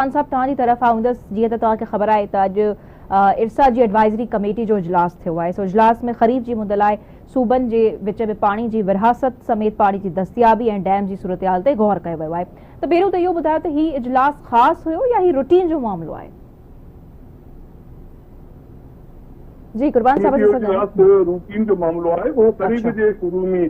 خان صاحب توهان جي طرف آئون ايندس، جيئن ته توهان کي خبر آهي ته اڄ ارسا جي ايڊوائزري ڪميٽي جو اجلاس ٿيو آهي، سو اجلاس ۾ خريف جي مد لاء صوبن جي وچ ۾ پاڻي جي ورهاست سميت پاڻي جي دستيابي ۽ ڊيم جي صورتحال تي غور ڪيو ويو آهي ته پهريون ته اهو ٻڌايو ته هي اجلاس خاص هيو يا هي روٽين جو معاملو آهي؟ جي قربان صاحب اهو اجلاس روٽين جو معاملو آهي، اهو خريف جي شروع ۾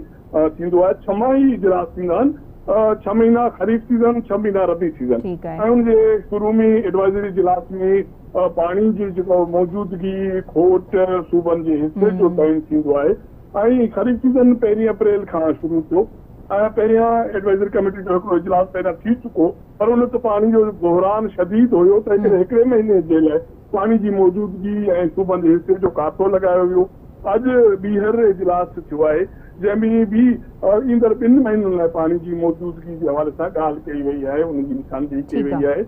ٿيندو آهي، ڇهه ماهي اجلاس ٿيندا آهن، ڇهه مهينا خريف سيزن، 6 مهينا ربيع سيزن ۽ ان جي شروع ۾ ايڊوائزري اجلاس ۾ پاڻي جي جيڪو موجودگي، کوٽ، صوبن جي حصي جو تعين ٿيندو آهي ۽ خريف سيزن پهرين اپريل کان شروع ٿيو ۽ پهريان ايڊوائزري ڪميٽي جو هڪڙو اجلاس پهريان ٿي چڪو پر ان ته پاڻي جو بحران شديد هيو تنهن ڪري هڪڙي مهيني جي لاء پاڻي جي موجودگي ۽ صوبن جي حصي جو ڪاٿو لڳايو ويو. اڄ ٻيهر اجلاس ٿيو آهي جنهن ۾ به ايندڙ ٻن مهينن لاء پاڻي جي موجودگي جي حوالي سان ڳالهه ڪئي وئي آهي ان جي نشاندهي ڪئي وئي آهي.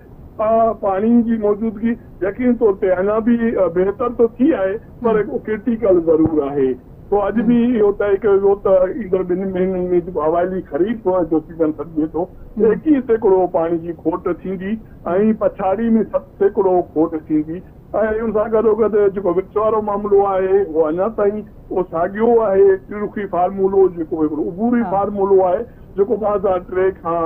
پاڻي جي موجودگي يقيني طور تي اڃا به بهتر ته ٿي آهي پر ڪرٽيڪل ضرور آهي سو اڄ به اهو طئي ڪيو ويو ته ايندڙ ٻن مهينن ۾ جيڪو اوائلي خريف جو سيزن سڏجي ٿو 21% پاڻي جي کوٽ ٿيندي ۽ پڇاڙي ۾ 7% کوٽ ٿيندي ۽ ان سان گڏوگڏ جيڪو وچ وارو معاملو آهي اهو اڃا تائين اهو ساڳيو آهي، ٽي رخي فارمولو جيڪو هڪڙو عبوري فارمولو آهي جيڪو 2003 کان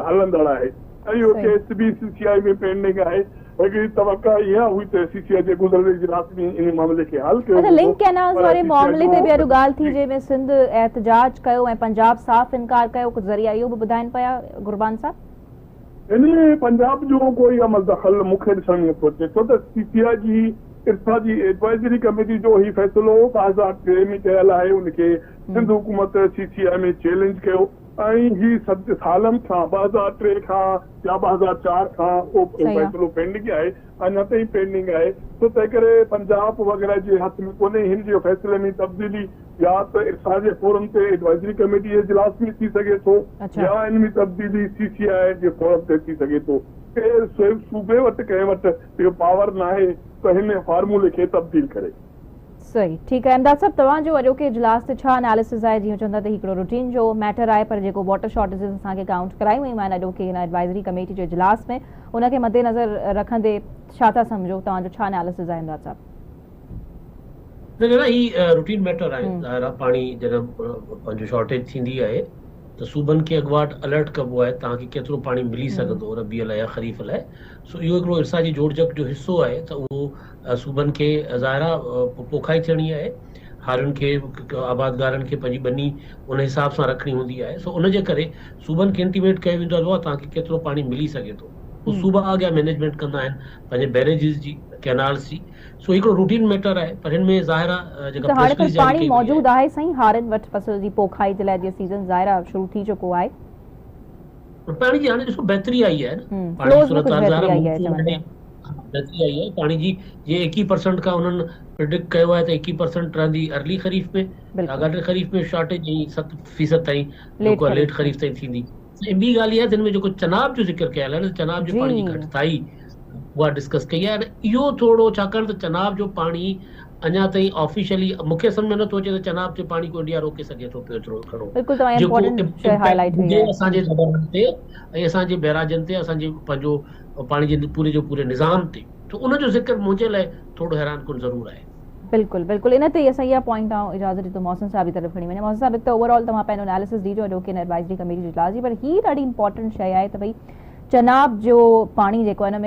هلندڙ آهي ۽ اهو ڪيس به سي سي آء ۾ پينڊنگ آهي. هڪڙي توقع اها هئي ته سي سي آء جي گذريل اجلاس ۾ ان معاملي کي حل ڪيو اڇا ويندو لنڪ ڪينالز پر واري سي سي آء معاملي جو تي به اڄ ڳالهه ٿي جي. جنهن ۾ سنڌ احتجاج ڪيو ۽ پنجاب صاف انڪار ڪيو، ڪجهه ذريعا اهو به ٻڌائين پيا قربان صاحب. ان ۾ پنجاب جو ڪوئي عمل دخل مون کي ڏسڻ ۾ نٿو اچي ڇو ته سي سي آء جي ارسا جي ايڊوائزري ڪميٽي جو هي فيصلو 2003 ۾ ڪيل آهي ان کي سنڌ حڪومت سي سي آء ۾ چئلينج ڪيو ۽ هي ست سالن کان 2003 کان يا 2004 کان اهو فيصلو پينڊنگ آهي اڃا تائين پينڊنگ آهي سو تنهنڪري پنجاب وغيره جي هٿ ۾ ڪونهي هن جي فيصلي ۾ تبديلي يا ته ارسا جي فورم تي ايڊوائزري ڪميٽي جي اجلاس ۾ ٿي سگهي ٿو يا ان ۾ تبديلي سي سي آء جي فورم تي ٿي سگهي ٿو. ڪنهن صوبي وٽ ڪنهن وٽ اهو پاور ناهي ته هن فارمولي کي تبديل ڪري. صحيح ٺيڪ آهي امداد صاحب توهان جو اڄوڪي اجلاس تي ڇا اناليسز آهي جيئن چون ٿا ته هي هڪڙو روٽين جو ميٽر آهي پر جيڪو واٽر شارٽيجز اسان کي ڪائونٽ ڪرايون ويون آهن اڄوڪي هن ايڊوائزري ڪميٽي جي اجلاس ۾ ان کي مدنظر رکندي ڇا ٿا سمجهو توهان جو ڇا اناليسز آهي امداد صاحب. نه نه هي روٽين ميٽر آهي ظاهر آهي پاڻي جڏهن پنهنجو شارٽيج ٿيندي آهي ته صوبن کي اڳواٽ الرٽ ڪبو آهي توهان کي ڪيترو پاڻي ملي سگهندو ربيع لاء يا خريف لاء سو اهو هڪڙو ارسا جي جوڙجڪ جو حصو آهي ته اهو صوبن کي ظاهر آهي پوکائي ٿيڻي آهي هارين کي آبادگارن کي پنهنجي ٻني ان حساب سان رکڻي هوندي آهي سو ان جي ڪري صوبن کي انٽيميٽ ڪيو ويندو آهي توهان کي ڪيترو پاڻي ملي سگهي ٿو پوء صوبا اڳيان مينيجمينٽ ڪندا آهن پنهنجي بئريجز جي ڪينالز جي سو هڪڙو روٽين ميٽر آهي پر هن ۾ ظاهر آهي جيڪا ته هاڻي پريس پر رليز جاري پاڻي ڪئي وئي موجود آهي. آهي سائين هارين وٽ فصل جي پوکائي جي لاء جيئن سيزن ظاهر آهي شروع ٿي چڪو آهي. پاڻي جي هاڻي ڏسو بهتري آئي آهي نه پاڻي جي فلوز ۾ ڪجهه صورتحال ظاهر بهتري آهي آئي آهي مونسون چون هاڻي پيا. بهتري آئي آهي پاڻي جي جيئن 21% کان انهن پرڊڪٽ ڪيو آهي ته 21% رهندي ارلي خريف ۾ آڳاٽي خريف ۾ شارٽيج ۽ 7% تائين ليٽ جيڪو آهي خريف ليٽ ۾ خريف تائين ٿيندي. ۽ ٻي ڳالهه اها آهي ته هن ۾ جيڪو چناب جو ذڪر ڪيل آهي نه چناب جي پاڻي جي گهٽتائي اها ڊسڪس ڪئي آهي اهو ٿورو ڇاڪاڻ ته چناب جو پاڻي اڃا تائين آفيشلي مون کي سمجهه ۾ نٿو اچي ته چناب تي پاڻي ڪو انڊيا روڪي سگهي ٿو پيو ايترو گهڻو بلڪل توهان جيڪو امپورٽنٽ شيء هاء لائيٽ امپيڪٽ ڪئي هجي آهي. اسان جي درياهن تي ۽ اسان جي بئراجن تي اسان جي پنهنجو پاڻي جي پوري جو پوري نظام تي ته ان جو ذڪر منهنجي لاء ٿورو حيران ڪن ضرور آهي. بلڪل بلڪل ان تي ئي اسان اها پوائنٽ آئون اجازت ڏيندو محسن صاحب جي طرف کڻي وڃان. محسن صاحب هڪ ته اوور آل توهان پنهنجو اناليسس ڏجو اڄوڪي هن ايڊوائزري ڪميٽي جي اجلاس جي پر هي ڏاڍي امپورٽنٽ شيء آهي ته ڀئي چناب جو پاڻي جيڪو آهي ان ۾